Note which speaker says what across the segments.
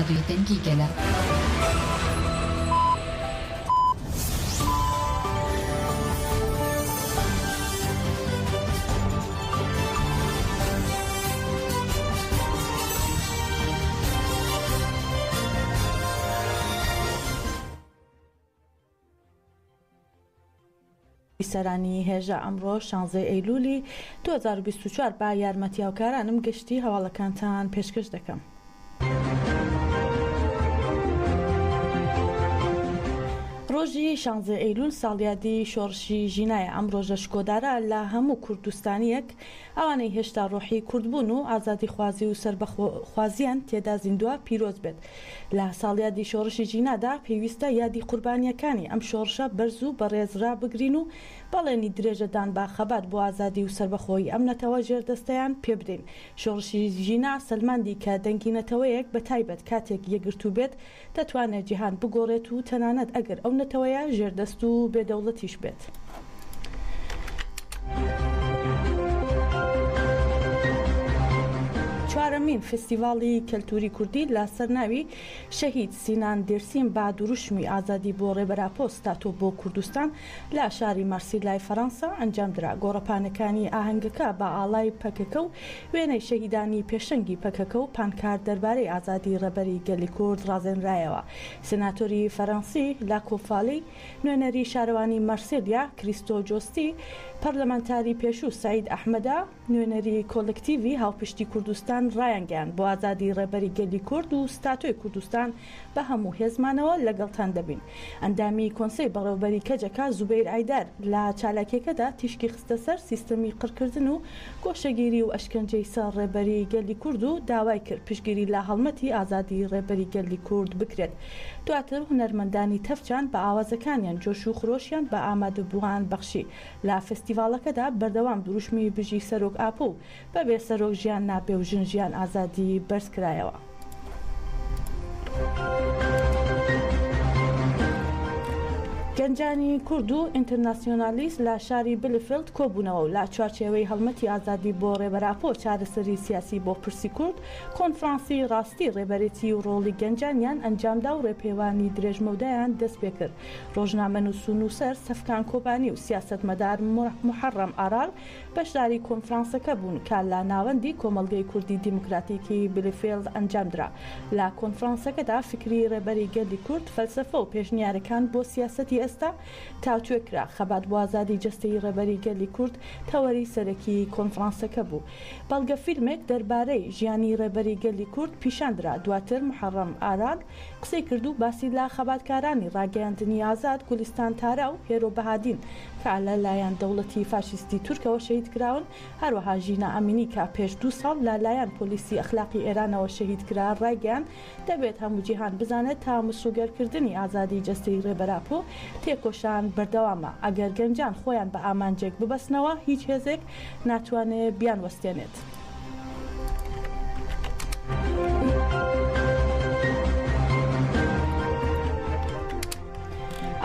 Speaker 1: ڕادیۆی دەنگی گەلە.
Speaker 2: بیسەرانی هێژا ئەمڕۆ شانزەی ئەیلولی 2024 بە یارمەتی هاوکارانم گشتی هەواڵەکانتان پێشکەش دەکەم. ڕۆژی شانزەی ئەیلول ساڵیادی شۆڕشی ژینایە، ئەم ڕۆژە شکۆدارە لە هەموو کوردستانییەک ئەوانەی هێشتا ڕۆحی کوردبوون و ئازادیخوازی و سەربەخۆخوازییان تێدا زیندووە پیرۆز بێت. لە ساڵیادی شۆڕشی ژینادا پێویستە یادی قوربانییەکانی ئەم شۆڕشە بەرز و بەڕێز ڕابگرین و بەڵێنی درێژەدان بە خەبات بۆ ئازادی و سەربەخۆیی ئەم نەتەوە ژێردەستەیان پێ بدەین. شۆڕشی ژینا سەلماندی کە دەنگی نەتەوەیەک بە تایبەت کاتێک یەکگرتوو بێت دەتوانێت جیهان بگۆڕێت و تەنانەت ئەگەر ئەو نەتەوەیە ژێردەست و بێ دەوڵەتیش بێت. چوارەمین فستیڤاڵی کەلتوری کوردی لە سەر ناوی شەهید سینان دێرسیم بە دروشمی ئازادی بۆ ڕێبەر ئاپۆ ستاتۆ بۆ کوردستان لە شاری مارسیلای فەرەنسا ئەنجامدرا، گۆڕەپانەکانی ئاهەنگەکە بە ئاڵای پەکەکە و وێنەی شەهیدانی پێشەنگی پەکەکە و پانکارت دەربارەی ئازادی ڕێبەری گەلی کورد ڕازێنرایەوە. سێناتۆری فەرەنسی لاکۆ فالی، نوێنەری شارەوانی مارسێلیا کریستۆ جۆستی، پەرلەمانتاری پێشوو سەعید ئەحمەدە، نوێنەری کۆلکتیڤی هاوپشتی کوردستان ڕایانگەیاند، بۆ ئازادی ڕێبەری گەلی کورد و ستاتۆی کوردستان بە هەموو هێزمانەوە لەگەڵتان دەبین. ئەندامی کۆنسەی بەڕێوەبەری کەجەکە زوبەیر ئایدار لە چالاکیەکەدا تیشکی خستە سەر سیستەمی قڕکردن و گۆشەگیری و ئەشکەنجەی سەر ڕێبەری گەلی کورد و داوای کرد پشتگیری لە هەڵمەتی ئازادی ڕێبەری گەلی کورد بکرێت. دواتر هونەرمەندانی تەڤچان بە ئاوازەکانیان جۆش و خرۆشیان بە ئامادەبووان بەخشی. لە فێستیڤاڵەکەدا بەردەوام دروشمی بژی سەرۆک ئاپۆ و بەبێ سەرۆک ژیان نابێ و ژن ژیان ئازادی بەرزکرایەوە. گەنجانی کورد و ئینترناسیۆنالیست لە شاری بیلفیلد کۆبوونەوە و لە چوارچێوەی هەڵمەتی ئازادی بۆ ڕێبەر ئاپۆ چارەسەری سیاسی بۆ پرسی کورد کۆنفرانسی ڕاستی ڕێبەرێتی و ڕۆڵی گەنجانیان ئەنجامدا و ڕێپێوانی درێژمەودایان دەستپێکرد. ڕۆژنامەنووس و نووسەر سەفکان کۆبانی و سیاسەتمەدار موحەڕەم ئارال بەشداری کۆنفرانسەکە بوون کە لە ناوەندی کۆمەڵگەی کوردی دیموکراتیکی بیلفیلد ئەنجامدرا. لە کۆنفرانسەکەدا فیکری ڕێبەری گەلی کورد، فەلسەفە و پێشنیارەکان بۆ سیاسەتی ئێستا تاوتوێ کرا. خەبات بۆ ئازادی جەستەیی ڕێبەری گەلی کورد تەوەری سەرەکی کۆنفرانسەکە بوو. بەڵگەفیلمێک دەربارەی ژیانی ڕێبەری گەلی کورد پیشاندرا. دواتر موحەڕەم ئارال قسەی کرد و باسی لە خەباتکارانی ڕاگەیاندنی ئازاد گولیستان تارا و هێرۆ بەهادین کە لە لایەن دەوڵەتی فاشیستی تورکەوە شەهید کراون، هەروەها ژینا ئەمینی کە پێش دوو ساڵ لە لایەن پۆلیسی ئەخلاقی ئێرانەوە شەهید کرا، ڕایگەیاند، دەبێت هەموو جیهان بزانێت تا مسۆگەرکردنی ئازادی جەستەیی ڕێبەر ئاپۆ، تێکۆشان بەردەوامە. ئەگەر گەنجان خۆیان بە ئامانجێک ببەستنەوە، هیچ هێزێک ناتوانێ بیانوەستێنێت.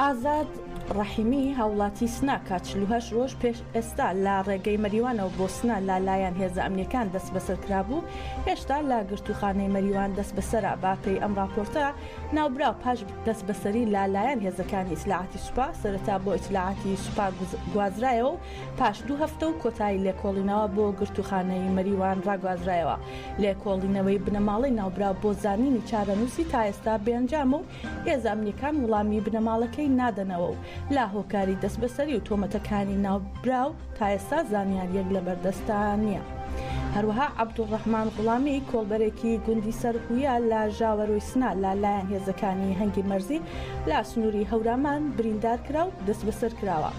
Speaker 2: ئازاد ڕەحیمی هاوڵاتی سنە کە 48 ڕۆژ پێش ئێستا لە ڕێگەی مەریوانەوە بۆ سنە لە لایەن هێزە ئەمنیەکان دەستبەسەر کرابوو، هێشتا لە گرتووخانەی مەریوان دەستبەسەرە. بە پێی ئەم ڕاپۆرتە، ناوبراو پاش دەستبەسەری لە لایەن هێزەکانی ئیتلاعاتی سوپا، سەرەتا بۆ ئیتلاعاتی سوپا گوازرایەوە و پاش دوو هەفتە و کۆتایی لێکۆڵینەوە بۆ گرتووخانەی مەریوان ڕاگوازرایەوە. لێکۆڵینەوەی بنەماڵەی ناوبراو بۆ زانینی چارەنووسی تا ئێستا بێئەنجامە و هێزە ئەمنییەکان وڵامی بنەماڵەکەی نادەنەوە و لە هۆکاری دەستبەسەری و تۆمەتەکانی ناوبراو تا ئێستا زانیارییەک لەبەردەستدا نییە. هەروەها عەبدولڕەحمان غوڵامی، کۆڵبەرێکی گوندی سەرهویە لە ژاوەرۆی سنە لە لایەن هێزەکانی هەنگی مەرزی لە سنووری هەورامان بریندار کرا و دەستبەسەر کراوە.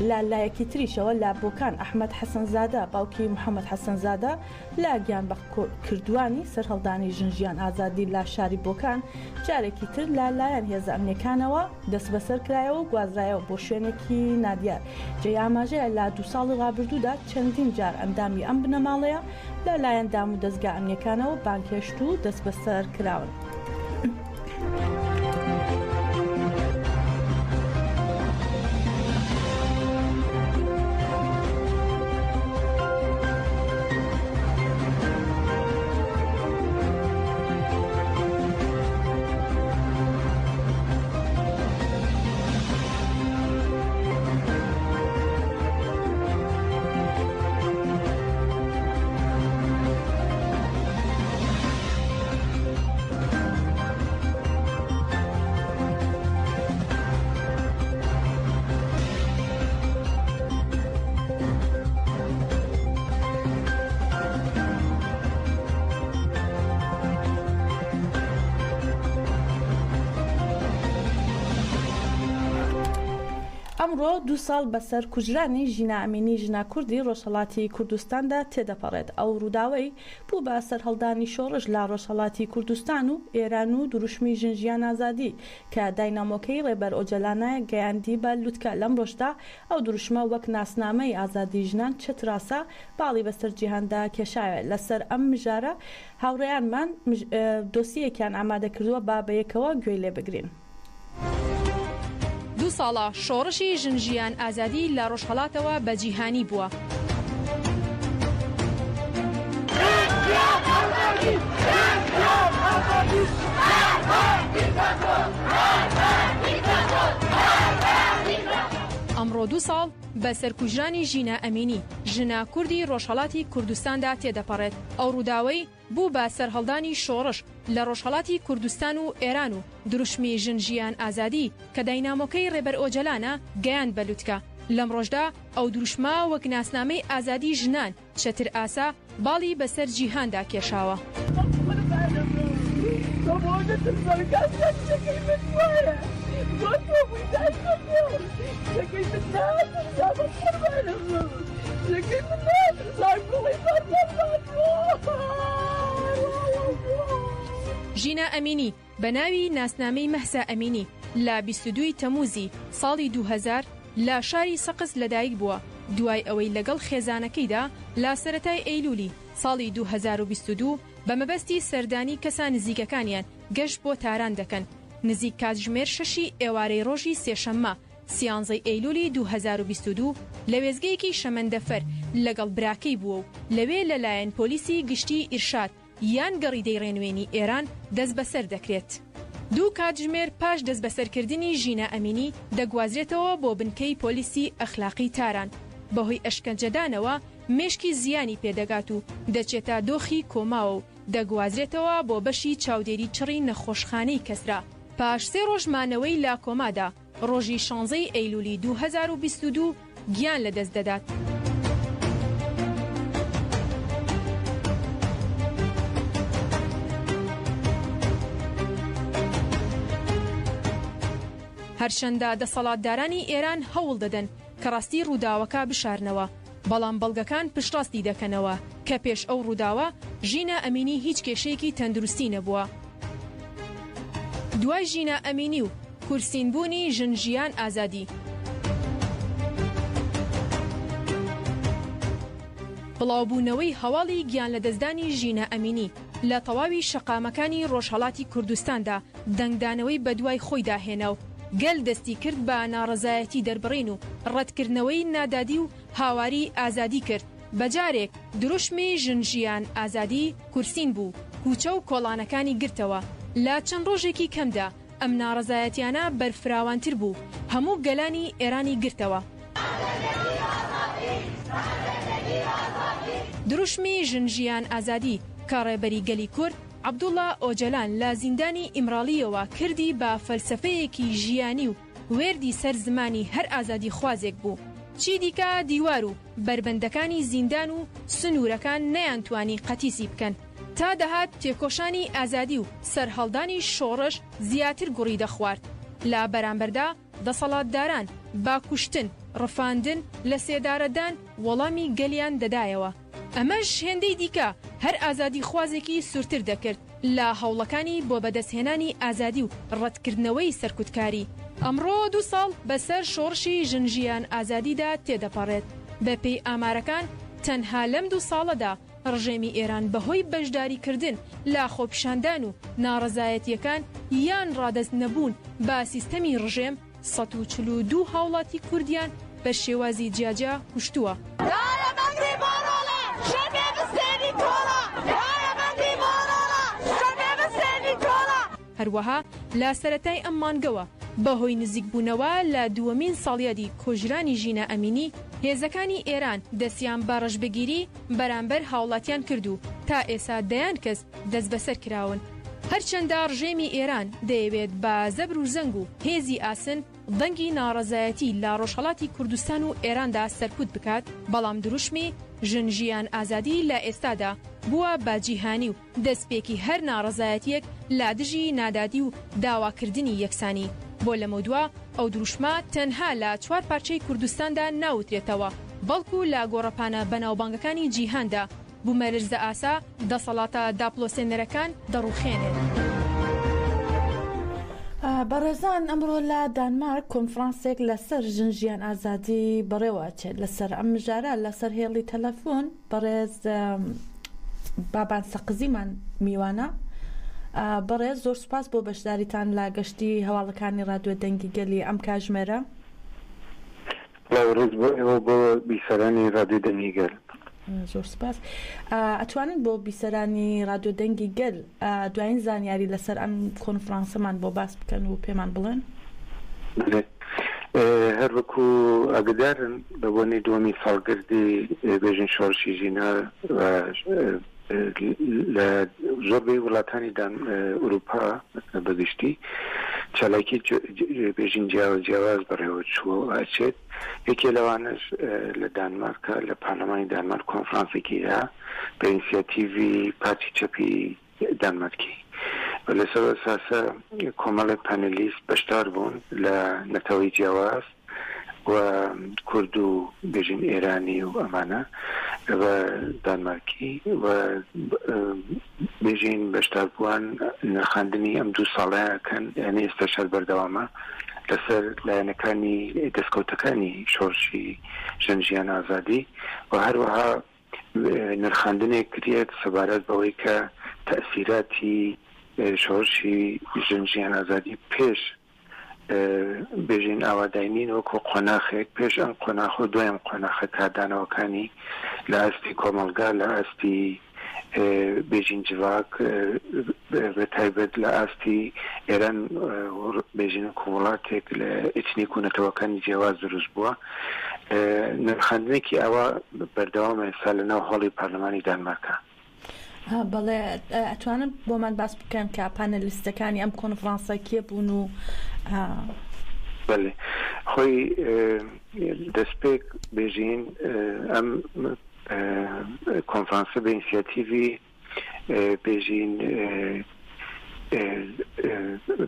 Speaker 2: لە لایەکی تریشەوە لە بۆکان ئەحمەد حەسەنزادە، باوکی محەمەد حەسەنزادە لە گیانبەختکردووانی سەرهەڵدانی ژن ژیان ئازادی لە شاری بۆکان جارێکی تر لە لایەن هێزە ئەمنیەکانەوە دەستبەسەر کرایەوە و گوازرایەوە بۆ شوێنێکی نادیار. جێی ئاماژەیە لە دوو ساڵی ڕابردوودا چەندین جار ئەندامی ئەم بنەماڵەیە لە لایەن دامودەزگا ئەمنیەکانەوە بانگهێشت و دەستبەسەر کراون. ئەمڕۆ دوو ساڵ بەسەر کوژرانی ژینا ئەمینی ژنە کوردی ڕۆژهەڵاتی کوردستاندا تێدەپەڕێت، ئەو ڕووداوەی بوو بە سەرهەڵدانی شۆڕش لە ڕۆژهەڵاتی کوردستان و ئێران و دروشمی ژن ژیان ئازادی کە داینامۆکەی ڕێبەر ئۆجەلانە گەیاندی بە لوتکە، لەمڕۆشدا ئەو دروشمە وەک ناسنامەی ئازادی ژنان چەتراسا باڵی بەسەر جیهاندا کێشاوە. لەسەر ئەم مژارە هاوڕێیانمان دۆسیەیەکیان ئامادە کردووە با بەیەکەوە گوێی لێ بگرین.
Speaker 1: دوو ساڵە شۆڕشی ژن ژیان ئازادی لە ڕۆژهەڵاتەوە بە جیهانی بووە. ئەمڕۆ دوو ساڵ بە سەر کوژرانی ژینا ئەمینی، ژنە کوردی ڕۆژهەڵاتی کوردستاندا تێدەپەڕێت. ئەو ڕووداوەی بوو بە سەرهەڵدانی شۆڕش لە ڕۆژهەڵاتی کوردستان و ئێران و دروشمی ژن ژیان ئازادی کە داینامۆکەی ڕێبەر ئۆجەلانە گەیاند بە لوتکە. لەمڕۆشدا ئەو دروشمە وەک ناسنامەی ئازادی ژنان چەتر ئاسا باڵی بەسەر جیهاندا کێشاوە. ژینا ئەمینی بە ناوی ناسنامەی مەهسا ئەمینی لە 22 ی تەمووزی ساڵی 2000 لە شاری سەقز لەدایک بووە، دوای ئەوەی لەگەڵ خێزانەکەیدا لە سەرەتای ئەیلولی ساڵی 2022 بە مەبەستی سەردانی کەسە نزیکەکانیان گەشت بۆ تاران دەکەن، نزیک کاتژمێر شەشی ئێوارەی ڕۆژی سێشەممە سیانزەی ئەیلولی 2022 لە وێستگەیەکی شەمەندەفەر لەگەڵ براکەی بووە و لەوێ لەلایەن پۆلیسی گشتیی ئیرشاد یان گەڕیدەی ڕێنوێنی ئێران دەستبەسەر دەکرێت. دوو کاتژمێر پاش دەستبەسەرکردنی ژینا ئەمینی دەگوازرێتەوە بۆ بنکەی پۆلیسی ئەخلاقی تاران. بەهۆی ئەشکەنجەدانەوە مێشکی زیانی پێدەگات و دەچێتە دۆخی کۆماوە و دەگوازرێتەوە بۆ بەشی چاودێری چڕی نەخۆشخانەی کەسرا. پاش سێ ڕۆژ مانەوەی لە کۆمادا، ڕۆژی شانزەی ئەیلولی 2022 گیان لەدەست دەدات. هەرچەندە دەسەڵاتدارانی ئێران هەوڵ دەدەن کە ڕاستی ڕووداوەکە بشارنەوە، بەڵام بەڵگەکان پشتڕاستی دەکەنەوە کە پێش ئەو ڕووداوە ژینا ئەمینی هیچ کێشەیەکی تەندروستی نەبووە. دوای ژینا ئەمینی و کورسینبوونی ژن ژیان ئازادی. بڵاوبوونەوەی هەواڵی گیانلەدەستدانی ژینا ئەمینی لە تەواوی شەقامەکانی ڕۆژهەڵاتی کوردستاندا دەنگدانەوەی بەدوای خۆیدا هێنا و گەل دەستی کرد بە ناڕەزایەتی دەربڕین و ڕەتکردنەوەی نادادی و هاواری ئازادی کرد، بەجارێک دروشمی ژن ژیان ئازادی کورسین بوو کوچە و کۆڵانەکانی گرتەوە، لە چەند ڕۆژێکی کەمدا ئەم ناڕەزایەتیانە بەرفراوانتر بوو هەموو گەلانی ئێرانی گرتەوە. دروشمی ژن ژیان ئازادی کە ڕێبەری گەلی کورد عەبدوڵا ئۆجەلان لە زیندانی ئیمراڵییەوە کردی بە فەلسەفەیەکی ژیانی و وێردی سەر زمانی هەر ئازادیخوازێک بوو، چیدیکە دیوار و بەربەندەکانی زیندان و سنوورەکان نەیانتوانی قەتیسی بکەن. تا دەهات تێکۆشانی ئازادی و سەرهەڵدانی شۆڕش زیاتر گوڕی دەخوارد. لە بەرامبەردا دەسەڵاتداران بە کوشتن، ڕفاندن، لەسێدارەدان وەڵامی گەلیان دەدایەوە. ئەمەش هێندەی دیکە هەر ئازادیخوازێکی سوورتر دەکرد لە هەوڵەکانی بۆ بەدەستهێنانی ئازادی و ڕەتکردنەوەی سەرکوتکاری. ئەمڕۆ دوو ساڵ بەسەر شۆڕشی ژن ژیان ئازادیدا تێدەپەڕێت. بەپێی ئامارەکان تەنها لەم دوو ساڵەدا ڕژێمی ئێران بەهۆی بەشداریکردن لە خۆپیشاندان و ناڕەزایەتییەکان یان ڕادەست نەبوون بە سیستەمی ڕژێم، 142 هاوڵاتی کوردیان بە شێوازی جیاجیا کوشتووە. هەروەها لە سەرەتای ئەم مانگەوە بەهۆی نزیکبوونەوە لە دووەمین ساڵیادی کوژرانی ژینا ئەمینی، هێزەکانی ئێران دەستیان بە ڕەشبگیری بەرامبەر هاوڵاتیان کرد و تا ئێسا دەیان کەس دەستبەسەر کراون. هەرچەندە ڕژێمی ئێران دەیەوێت بە زەبر و زەنگ و هێزی ئاسن دەنگی ناڕەزایەتی لە ڕۆژهەڵاتی کوردستان و ئێراندا سەرکوت بکات، بەڵام دروشمی ژن ژیان ئازادی لە ئێستادا بووە بە جیهانی و دەستپێکی هەر ناڕەزایەتییەک لە دژی نادادی و داواکردنی یەکسانی. بۆ لەمەودوا ئەو دروشمە تەنها لە چوار پارچەی کوردستاندا ناوترێتەوە، بەڵکو لە گۆڕەپانە بەناوبانگەکانی جیهاندا بومەلەرزەئاسا دەسەڵاتە داپڵۆسێنەرەکان دەڕوخێنێت.
Speaker 2: بەڕێزان ئەمڕۆ لە دانمارک کۆنفرانسێک لەسەر ژن ژیان ئازادی بەڕێوە ئەچێت لەسەر ئەم مژارە لەسەر هێڵی تەلەفۆن بەڕێز بابان سەقزیمان میوانە. بەڕێز زۆر سوپاس بۆ بەشداریتان لە گەشتی هەواڵەکانی ڕادیۆ دەنگی گەلی ئەم کاژمێرە.
Speaker 3: سڵاو و ڕێز بۆ ئێوە و بۆ بیسەرانی ڕادیۆ دەنگی گەل.
Speaker 2: زۆر سوپاس. ئەتوانن بۆ بیسەرانی ڕادیۆ دەنگی گەل دوایین زانیاری لەسەر ئەم کۆنفرانسەمان بۆ باس بکەن و پێمان بڵێن؟
Speaker 3: بەلێ. هەر وەکو ئاگەدارن بە بۆنەی دووەمین ساڵگردی بێژین شۆڕشی ژینا و لە زۆربەی وڵاتانی ئورووپا بە گشتی چالاکی بێژین جیاواز جیاواز بەڕێوە چووە و ئەچێت. یەکێ لەوانەش لە دانمارکە، لە پارلەمانی دانمارک کۆنفرانسێکی هەیە بە ئینسیاتیڤی پارتی چەپی دانمارکی و لەسەر ئەو ئەساسە کۆمەڵێ پانێلیست بەشدار بوون لە نەتەوەی جیاواز و کورد و بێژین ئێرانی و ئەمانە و دانمارکی و بێژین بەشداربووان نرخاندنی ئەم دوو ساڵەیان ئەکەن یانی ئێستاش هەر بەردەوامە لەسەر لایەنەکانی دەستکەوتەکانی شۆڕشی ژن ژیان ئازادی و هەروەها نرخاندنێک کرێت سەبارەت بەوەی کە تەئسیراتی شۆڕشی ژن ژیان ئازادی پێش بێژین ئاوا داینین وەکو قۆناخێک پێش ئەم قۆناخ و دوای ئەم قۆناخە کاردانەوەکانی لە ئاستی کۆمەڵگا لە ئاستی بێژین جڤاک بە تایبەت لە ئاستی ئێران بێژین وەکو وڵاتێک لە ئیتنیک و نەتەوەکانی جیاواز دروست بووە نرخاندنێکی ئاوا بەردەوامە ئێستا لە ناو هۆڵی پارلمانی دانمارکە.
Speaker 2: بەڵێ ئەتوانن بۆمان باس بکەن کە پانێلیستەکانی ئەم کۆنفرانسە کێ بوون و
Speaker 3: بەێ خۆی دەستپێک بێژین ئەم کۆنفرانسە بە ئینسیاتیڤی بێژین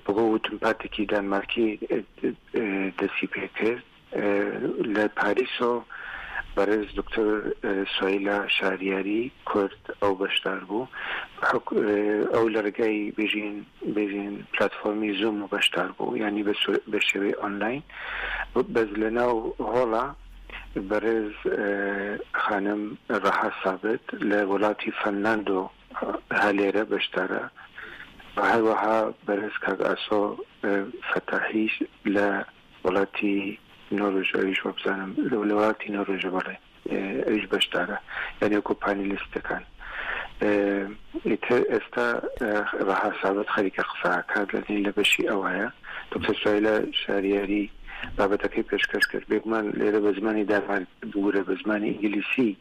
Speaker 3: بۆ وتم پارتێکی دانمارکی دەستی پێکرد لە پاریسۆ بەڕێز دکتۆر سوهیلا شاریاری کورد ئەو بەشدار بوو ئەو لە ڕێگای بێژین بێژین پلاتفۆرمی زووم و بەشدار بوو یانی بە شێوەی ئۆنلاین بەس لە ناو هۆڵا بەڕێز خانم ڕەها سابت لە وڵاتی فەنلاندۆ هەلێرە بەشدارە و هەروەها بەرێز کاک ئاسۆ فەتاحیش لە وڵاتی نۆروێژ ئەویش وابزانم لە وڵاتی نۆروێژە بەڵێ ئەویش بەشدارە یانی وەکو پانیلیستەکان ئیتر ئێستا ڕەها سابت خەریکە قسە ئەکات لە لە بەشی ئەوایە دکتۆر سوهیلە شاریاری بابەتەکەی پێشکەش کرد بێگومان لێرە بە زمانی دانمارک بگورە بە زمانی ئینگلیسی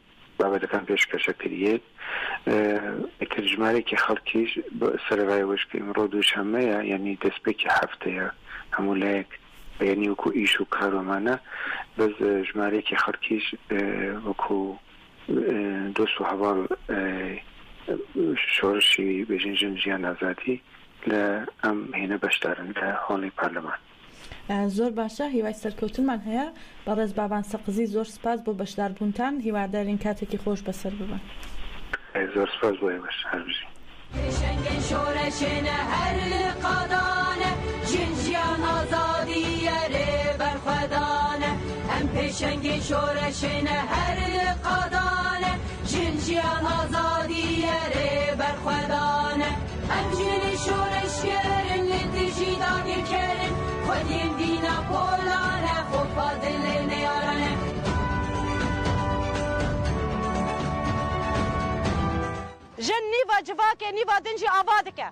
Speaker 3: بابەتەکان پێشکەشە کریەت ئیتر ژمارەیەکی خەڵکیش سەرەڕای ئەوەش کە ئیمڕۆ دووشەممەیە یانی دەستپێکی هەفتەیە هەموو لایەک یانی وەکو ئیش و کارۆمانە بەس ژمارەیەکی خەڵکیش وەکو دۆست و هەڤاڵ شۆڕشی بێژین ژن ژیان ئازادی لە ئەم هێنە بەشدارن لە هۆڵی پارلەمان.
Speaker 2: زۆر باشە هیوای سەرکەوتنمان هەیە. بەڕێز بابان سەقزی زۆر سپاس بۆ بەشداربوونتان هیوادارین کاتێکی خۆش بەسەر ببەن.
Speaker 3: زۆر سپاس بۆ ئێوەش هەر بژین.
Speaker 4: ژن نیڤا جڤاکێ نیڤا دن ژی ئاڤا دکە.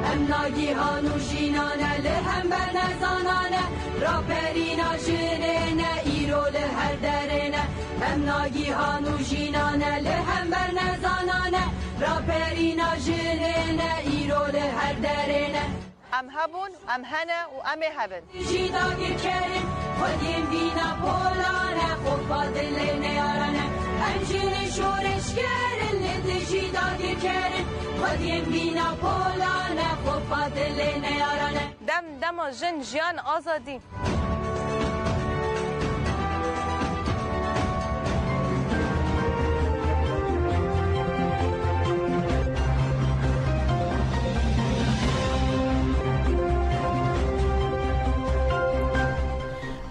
Speaker 5: ئەم ناگیهان و ژینانە لە هەمبەر نەزانانە راپەرینا ژنێنە ئیرۆ لە هەر دەرێنە ئەم ناگیهان و ژینانە لە هەمبەر نەزانانە راپەرینا ژنێنە ئیرۆ لە هەر دەرێنە.
Speaker 4: ئەم هەبوون، ئەم هەنە و ئەمێ هەبن.
Speaker 5: دژی داگیرکەرن خودین ڤینا پۆلانە خۆفا دلێ نەیارانە ئەم ژنێ شۆرشگەرن لە دژی داگیرکەرن Xwediyên vîna pola ne, xofa dilê neyaran e.
Speaker 6: Dem dema jin jiyan azadî.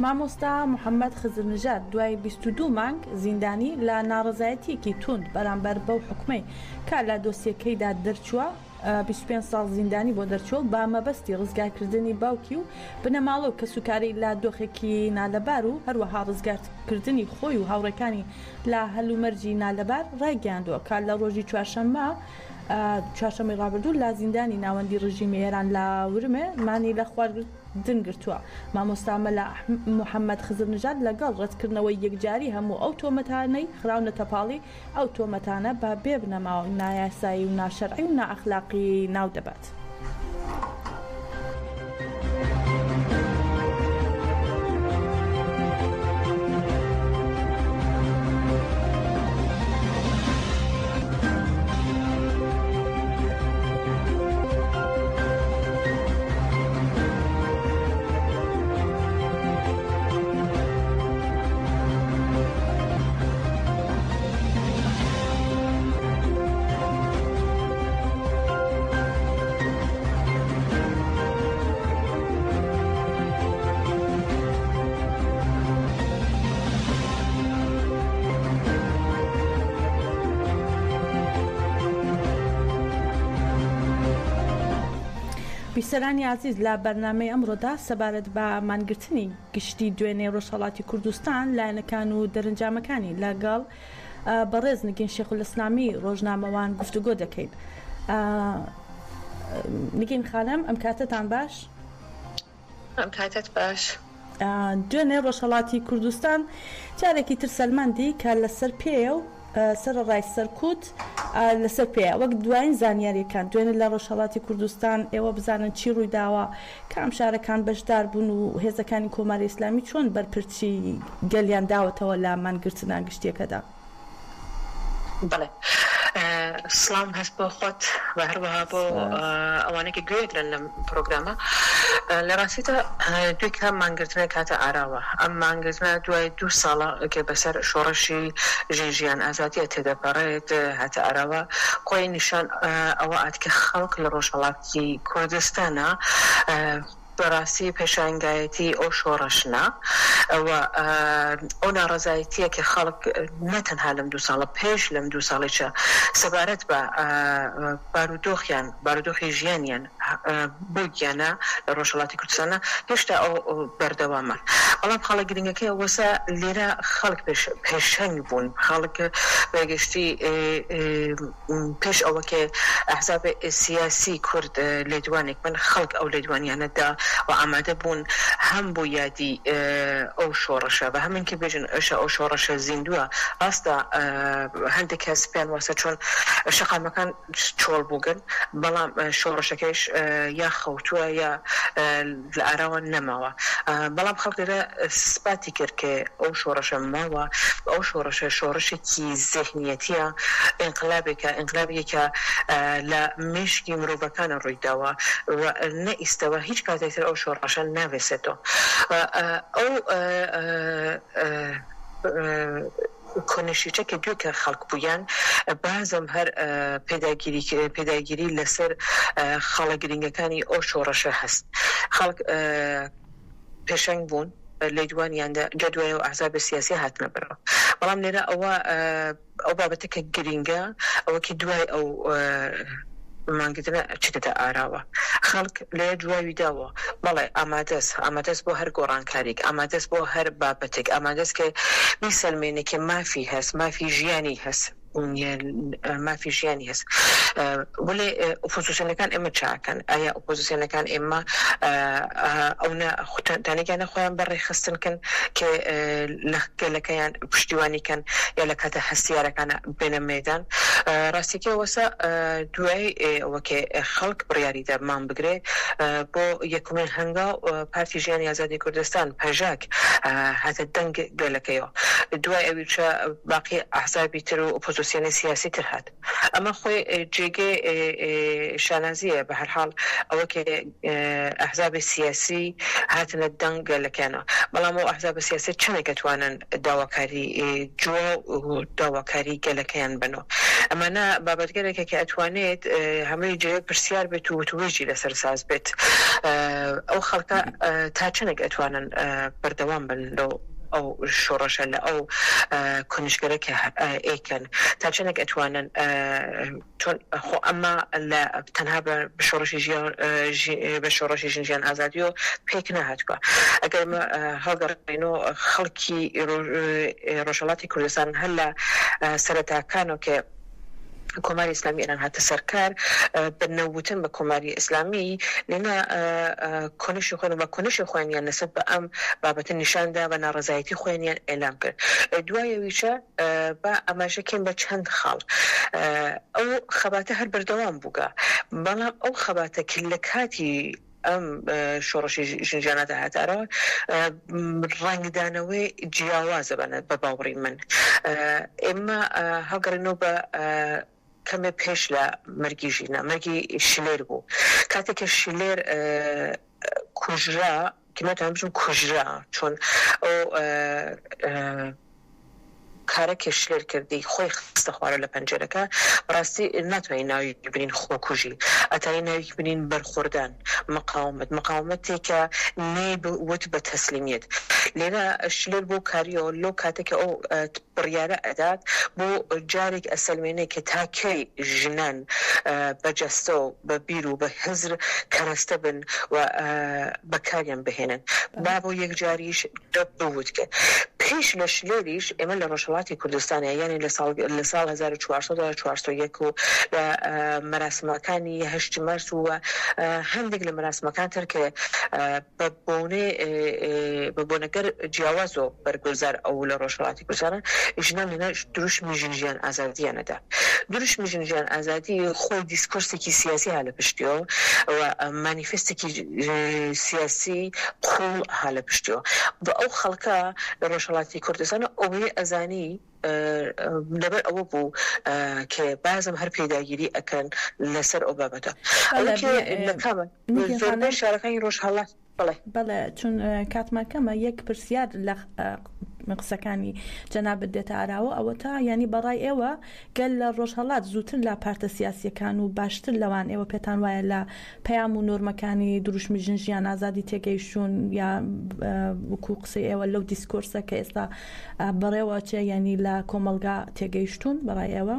Speaker 2: مامۆستا محەممەد خزرنژاد دوای 22 مانگ زیندانی لە ناڕەزایەتییەکی توند بەرامبەر بەو حوکمەی کە لە دۆسیەکەیدا دەرچووە، 25 ساڵ زیندانی بۆ دەرچووە و بە مەبەستی ڕزگارکردنی باوکی و بنەماڵە و کەسوکاری لە دۆخێکی نالەبار و هەروەها ڕزگارکردنی خۆی و هاوڕێکانی لە هەلومەرجی نالەبار ڕایگەیاندووە کە لە ڕۆژی چوارشەممە چوارشەممەی ڕابردوو لە زیندانی ناوەندی ڕژیمی ئێران لە ورمێ مانی لە خواردن گرتووە. مامۆستا مەلا محەممەد خزرنژاد لەگەڵ ڕەتکردنەوەی یەکجاری هەموو ئەو تۆمەتانەی خراونەتە پاڵی، ئەو تۆمەتانە بە بێ بنەما و نایاسایی و ناشەرعی و نائەخلاقی ناو دەبات. بیسەرانی ئازیز لە بەرنامەی ئەمڕۆدا سەبارەت بە مانگرتنی گشتی دوێنێ ڕۆژهەڵاتی کوردستان لایەنەکان و دەرنجامەکانی لەگەڵ بەڕێز نگین شێخولئیسلامی ڕۆژنامەوان گفتوگۆ دەکەین. نگین خانم ئەم کاتەتان باش.
Speaker 7: ئەم کاتەت باش.
Speaker 2: دوێنێ ڕۆژهەڵاتی کوردستان جارێکی تر سەلماندی کە لەسەر پێیە و سەرەڕای سەرکوت لەسەر پێیە. وەک دوایین زانیارییەکان دوێنێ لە ڕۆژهەڵاتی کوردستان ئێوە بزانن چی ڕوویداوە، کام شارەکان بەشدار بوون و هێزەکانی کۆماری ئیسلامی چۆن بەرپرچی گەلیان داوەتەوە لە مانگرتنە گشتییەکەدا؟
Speaker 7: بەڵێ سڵاوم هەست بۆ خۆت و هەروەها بۆ ئەوانەی کە گوێ ئەگرن لەم پرۆگرامە. لە ڕاستیدا دوێکە مانگرتنێک هاتە ئاراوە. ئەم مانگرتنە دوای دوو ساڵە کە بەسەر شۆڕشی ژن ژیان ئازادیە تێدەپەڕێت هاتە ئاراوە. خۆی نیشان ئەوە ئات کە خەڵک لە ڕۆژهەڵاتی کوردستانە بەڕاستی پێشانگایەتی ئەو شۆڕشنە و ئەو ناڕەزایەتیە کە خەڵک نە تەنها لەم دوو ساڵە پێش لەم دوو ساڵیشە سەبارەت بە بارودۆخیان بارودۆخی ژیانیان بۆ گیانە لە ڕۆژهەڵاتی کوردستانە هێشتا ئەو بەردەوامە بەڵام خاڵە گرنگەکەی ئەوەسە لێرە خەڵک پێشەنگ بوون خەڵک بەگشتی پێش ئەوە کە ئەحزاب سیاسی کورد لێدوانێک بن خەڵک ئەو لێدوانیانە دا و ئامادە بوون هەم بۆ یادی ئەو شۆڕشە و هەمین کە بێژن ئەشە ئەو شۆڕشە زیندووە ڕاستە هەندێک کەس پێیان واسە چۆن شەقامەکان چۆڵ بووگن، بەڵام شۆڕشەکەیش یا خەوتووە یا لە ئاراوە نەماوە. بەڵام خەڵک لێرە سپاتی کرد کە ئەو شۆڕشە ماوە و ئەو شۆڕشە شۆڕشێکی زێهنیەتییە، ئینقلابێکە، ئینقلابێکە لە مێشکی مرۆڤەکانە ڕووی داوە و نە ئیستە و هیچ کاتێک تر ئەو شۆڕشە ناوێسێتەوە. ئەو کۆنشیچە کە دوێکە خەڵک بوویان بازم هەر پێداگیری پێداگیری لەسەر خاڵە گرنگەکانی ئەو شۆڕشە هەست خەڵک پێشەنگ بوون لێدوانیاندا جا دوای ئەو ئەحزاب سیاسی هاتنە بەرەوە بەڵام لێرە ئەوە ئەو بابەتە کە گرینگە ئەوە کە دوای ئەو مانگرتنە چێتە ئاراوە خەڵک لێ جواوی داوە بەڵێ ئامادەس ئامادەس بۆ هەر گۆڕانکاریک ئامادەس بۆ هەر بابەتێک ئامادەس کە بیسەلمێنێ کە مافی هەس مافی ژیانی هەس مافی ژیانی هەس وەلێ ئۆپۆزیسیۆنەکان ئێمە چاکەن ئایا ئۆپۆزیسیۆنەکان ئێمە ئەونە تانێکیانە خۆیان بە ڕێکخستن کەن کە لە گەلەکەیان پشتیوانی کەن یا لە کاتە هەستیارەکانە بێنە مەیدان. ڕاستیەکەی ئەوەسە دوای ئەوە کە خەڵک بڕیاریدا مان بگرێ بۆ یەکمین هەنگاو پارتی ژیانی ئازادی کوردستان پەژاک هاتە دەنگ گەلەکەیەوە دوای ئەویچە باقی ئەحزابی تر و ئۆپۆزیسیۆنی سیاسی تر هات. ئەمە خۆی جێگەی شانازییە، بە هەر حاڵ ئەوە کە ئەحزابی سیاسی هاتنە دەنگ گەلەکەیانەوە، بەڵام ئەو ئەحزابە سیاسیە چەندێک ئەتوانن داواکاری جواو و داواکاری گەلەکەیان بن و ئەمانە بابەتگەلێکە کە ئەتوانێت هەمووی جێگەی پرسیار بێت و وتووێژی لەسەر ساز بێت. ئەو خەڵکە تا چەندێک ئەتوانن بەردەوام بن لەو ئەو شۆڕشە لە ئەو کونشگەرە کە ئەیکەن تا چەندێک ئەتوانن چۆن خۆ ئەمە لە تەنها بە شۆڕشی ژیان بە شۆڕشی ژن ژیان ئازادیەوە پێک نەهاتووە ئەگەر ئمە هەڵگەڕێینەوە خەڵکی ڕۆژهەڵاتی کوردستان هەر لە سەرەتاکانەوە کە کۆماری ئیسلامی ئێران هاتە سەر کار بە نەوتن بە کۆماری ئیسلامی لێنا کۆنشی خۆیان بە کۆنشی خۆیانیان لەسەر بە ئەم بابەتە نیشاندا بە ناڕەزایەتی خۆیانیان ئێلام کرد دوایەویشە با ئاماژە کەین بە چەند خاڵ ئەو خەباتە هەر بەردەوام بووگە بەڵام ئەو خەباتە کە لە کاتی ئەم شۆڕشی ژنژیانە دەهاتە ئەرا ڕەنگدانەوەی جیاوازە بە باوەڕی من ئێمە هەڵگەڕێنەوە بە کەمێ پێش لە مەرگی ژینا مەرگی شلێر بوو کاتێک کە شلێر کوژرا کە ناتوانم بژم کوژرا چۆن ئەو کارە کە شلێر کردی خۆی خستە خوارە لە پەنجەرەکە بەڕاستی ناتوانین ناوی بنین خۆکوژی ئەتوانین ناوی بنین بەرخۆردان مقاومەت مقاومەتێکە نەی وت بە تەسلیمیەت لێرە شلێر بۆ کاریەوە لەو کاتێک کە ئەو بڕیارە ئەدات بۆ جارێک ئەسەلمێنێ کە تا کەی ژنان بە جەستە و بە بیر و بە هزر کەرەستە بن و بەکاریان بهێنن با بۆ یەکجاریش بووت کە پێش لە شلێریش ئێمە لە ڕۆژهەڵاتی کوردستانە یانی لە ساڵ لە ساڵ 1400 1401 و لە مەراسمەکانی هەشتی مارس و هەندێک لە مەراسمەکان تر کە بە بۆنەی بە بۆنەگەر جیاواز و بەرگوزار ئەو لە ڕۆژهەڵاتی کوردستانە ژنان لەنا دروشمی ژن ژیان ئازادییان ئەدا. دروشمی ژن ژیان ئازادی خۆی دیسکۆرسێکی سیاسی ها لە پشتیەوە و مانیفستێکی سیاسی قووڵ ها لە پشتیەوە و ئەو خەڵکە لە ڕۆژهەڵاتی کوردستان ئەوەی ئەزانی لەبەر ئەوە بوو کە بازم هەر پێداگیری ئەکەن لەسەر ئەو بابەتە. ئەوەی کە لە کامە زۆربەی شارەکانی ڕۆژهەڵات بەڵێ.
Speaker 2: بەڵێ چون کاتمان کەمە یەک پرسیار لە قسەکانی جەنابت دێتە ئاراوە ئەوەتا یانی بەڕای ئێوە گەل لە ڕۆژهەڵات زووتر لە پارتە سیاسیەکان و باشتر لەوان ئێوە پێتان وایە لە پەیام و نۆرمەکانی دروشمی ژن ژیان ئازادی تێگەیشتوون یا وەکو قسەی ئێوە لەو دیسکۆرسە کە ئێستا بەڕێوە چێ یانی لە کۆمەڵگا تێگەیشتوون بەڕای ئێوە؟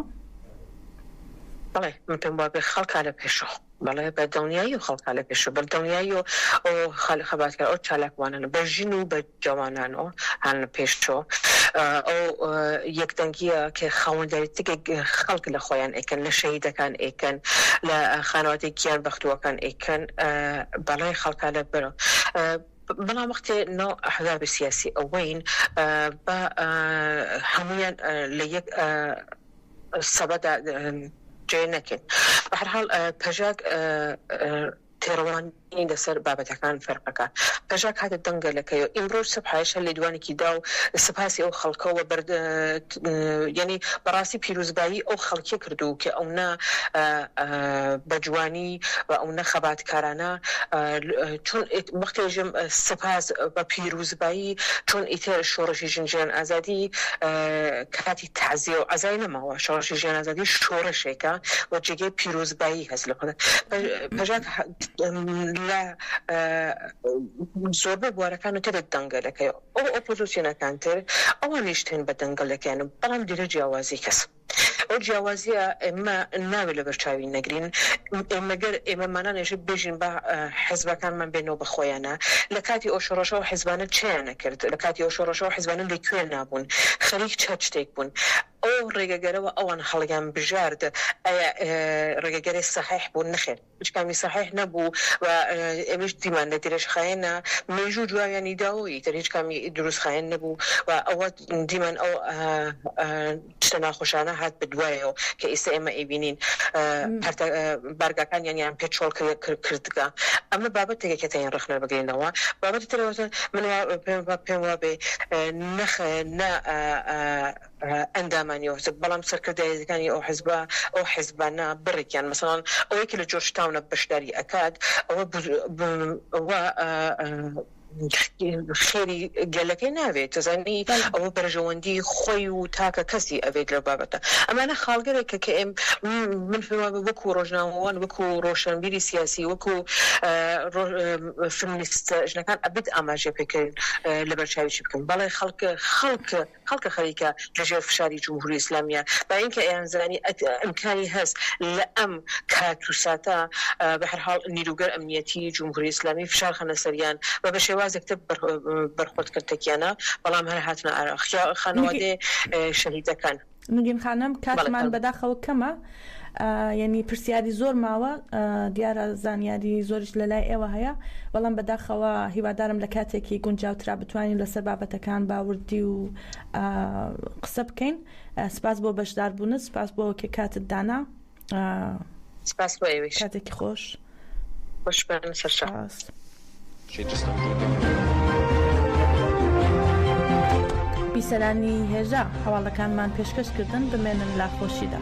Speaker 7: بەڵێ من پێم وابێ خەڵکا لە پێشەوە. بەڵێ بە دڵنیایی و خەڵکا لە پێشەوە بە دڵنیایی و ئەو خەباتکار ئەو چالاکوانانە بە ژن و بە جەوانانەوە هانە پێشەوە ئەو یەکدەنگیە کە خاوەنداریتێک خەڵک لە خۆیان ئەیکەن لە شەهیدەکان ئەیکەن لە خانەوادەی گیان بەختووەکان ئەیکەن بەڵێ خەڵکا لە بەرەوە بەڵام وەختێ ناو ئەحزابی سیاسی ئەوەین بە هەموویان لە یەک سەبەدا جێ نەکەین. بە هەر حاڵ پەژاک تێڕوانینی لەسەر بابەتەکان فەرقەکە. پەژاک هاتە دەنگ گەلەکەی و ئیمڕۆژ سبحایش هەر لێدوانێکی دا و سپاسی ئەو خەڵکە و بەر یانی بەڕاستی پیروزبایی ئەو خەڵکیە کرد و کە ئەونە بە جوانی و ئەونە خەباتکارانە چون وەختێ ژم سپاس بە پیروزبایی چون ئیتر شۆڕشی ژن ژیان ئازادی کاتی تەعزیە و عەزای نەماوە، شۆڕشی ژیان ئازادی شۆڕشێکە و جێگەی پیرۆزبایی هەست لە خۆدا. پەژاک لە زۆربەی بوارەکان و تێدە دەنگەلەکەی ئەو ئۆپۆزیسیۆنەکان تر ئەوانیش تێن بە دەنگەلەکەیان بەڵام دیرە جیاوازی کەس ئەو جیاوازیە ئێمە ناوێ لەبەر چاوی نەگرین مەگەر ئێمە مانا نێژە بێژین با حزبەکانمان بێنەوە بە خۆیانە لە کاتی ئەو شۆڕشە ئەو حزبانە چیان ئەکرد لە کاتی ئەو شۆڕشە ئەو حزبانە لە کوێ نابوون خەریک چ شتێک بوون. ئەو ڕێگەگەرەوە ئەوان هەڵیان بژارد ئایا ڕێگەگەرێ سەحیح بوو؟ نەخێر هیچ کامی سەحیح نەبوو و ئێمەش دیمان لە درێژخایەنە مێژوو جوابیانی داوە ئیتر هیچ کامی دروستخایەن نەبوو و ئەوە دیمان ئەو شتە ناخۆشانە هات بە دوایەوە کە ئیستا ئێمە ئەیبینین پارتە بارگاکانیان یان پێ چۆڵ کردگە ئەمە بابەتێکە کە تەین ڕەخنە بگرینەوە بابەتی ترەوە من پێم وابێ نەخ نە ئەندامانی ئەو حزب بەڵام سەرکردایەتەکانی ئەو حزبە ئەو حزبانە بڕێکیان مەسەڵەن ئەوەی کە لە جۆرج تاونە بەشداری ئەکات ئەوە ئەوە خێری گەلەکەی ناوێت دەزانی ئەوە بەرژەوەندی خۆی و تاکە کەسی ئەوێت لەو بابەتە ئەمانە خاڵگەرێکە کە ئێم من پێم وابێ وەکو ڕۆژنامەوان وەکو ڕۆشنبیری سیاسی وەکو فمینیست ژنەکان ئەبێت ئاماژە پێکرد لەبەر چاویی بکەن بەڵێ خەڵک خەڵک خەڵکە خەریکە لە ژێر فشاری جمهوری ئیسلامیە با اینکە ئەیانزانی ئیمکانی هەس لە ئەم کات و ساتە بە هەر حاڵ نیروگەر ئەمنیەتی جمهوری ئیسلامی فشار خەنە سەریان و بە شێوازێک تر بەرخۆرد کردتەکیانە بەڵام هەر هاتنە ئارا خانەوادەێ شەهیدەکان.
Speaker 2: نگین خانم کاتمان بەداخەوە کەمە یعنی پرسیاری زۆر ماوە دیارە زانیاری زۆریش لە لای ئێوە هەیە بەڵام بەداخەوە هیوادارم لە کاتێکی گونجاوترا بتوانین لەسەر بابەتەکان باوردی و قسە بکەین سپاس بۆ بەشداربوونت سپاس بۆ کە کاتت دانا
Speaker 7: سپاس بۆ ئێوەیش.
Speaker 2: کاتێکی خۆش.
Speaker 7: خۆش بن سەرچاو.
Speaker 2: سپاس. بیسەرانی هێژا هەواڵەکانمان پێشکەش کردن بمێنن لە خۆشیدا.